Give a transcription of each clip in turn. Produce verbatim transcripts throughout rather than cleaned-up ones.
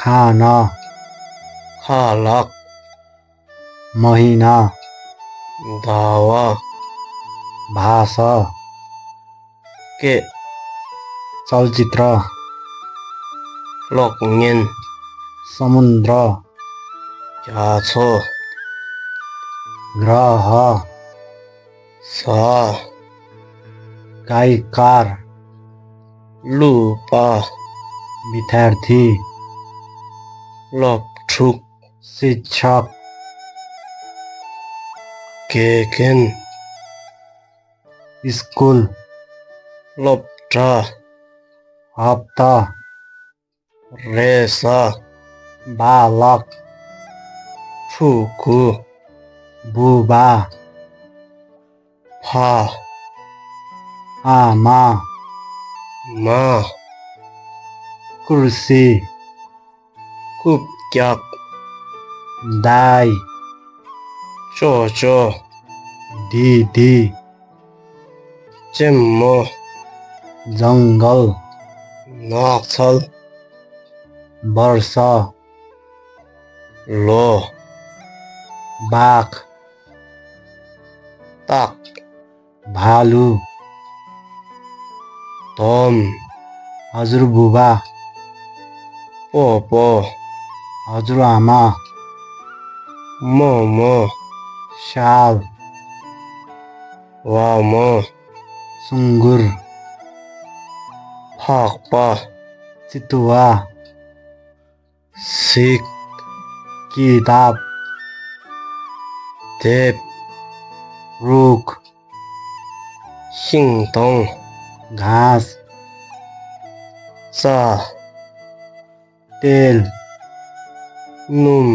खाना, ཁ་ལག་མ་ཧི་ན། ཟླ་བ། भाषा, སྐད། चलचित्र, གློག་བརྙན། समुद्र, རྒྱ་མཚོ། ग्रह, གཟའ། गायककार, གླུ་པ། विद्यार्थी, སློབ་ཕྲུག། शिक्षक, དགེ་རྒན། स्कूल, སློབ་གྲྭ། हफ्ता, རེས་གཟའ། बालक, ཕྲུ་གུ། बुबा, ཕ། आमा, མ། कुर्सी, རྐུབ་བཀྱག दाई, ཅོ་ཅོ། दीदी, ལྕེབ་མོ། जंगल, ནགས་ཚལ། वर्षा, ལོ། बाघ, སྟག། भालु, དོམ། हजुरबुबा, པོ་པོ། हजुरआमा, རྨོ་མོ། ཤལ། ཝ་མོ། सुँगुर, ཕག་པ། चितुवा, གཟིག། किताब, དེབ། रुख, ཤིང་སྡོང་། घाँस, རྩྭ། तेल, སྣུམ།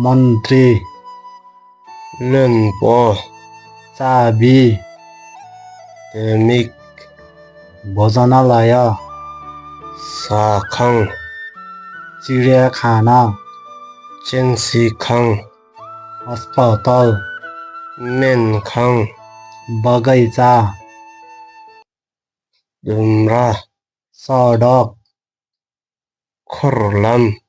मन्त्री, བློན་པོ། चाबी, ལྡེ་མིག་བཟའ་ཟླ། བོ་ཇ་ན་ལ་ཡ། ཟ་ཁང་། चिडियाखाना, གཅན་གཟིག་ཁང་། अस्पताल, སྨན་ཁང་། बगैँचा, ལྡུམ་ར། सडक, འཁོར་ལམ།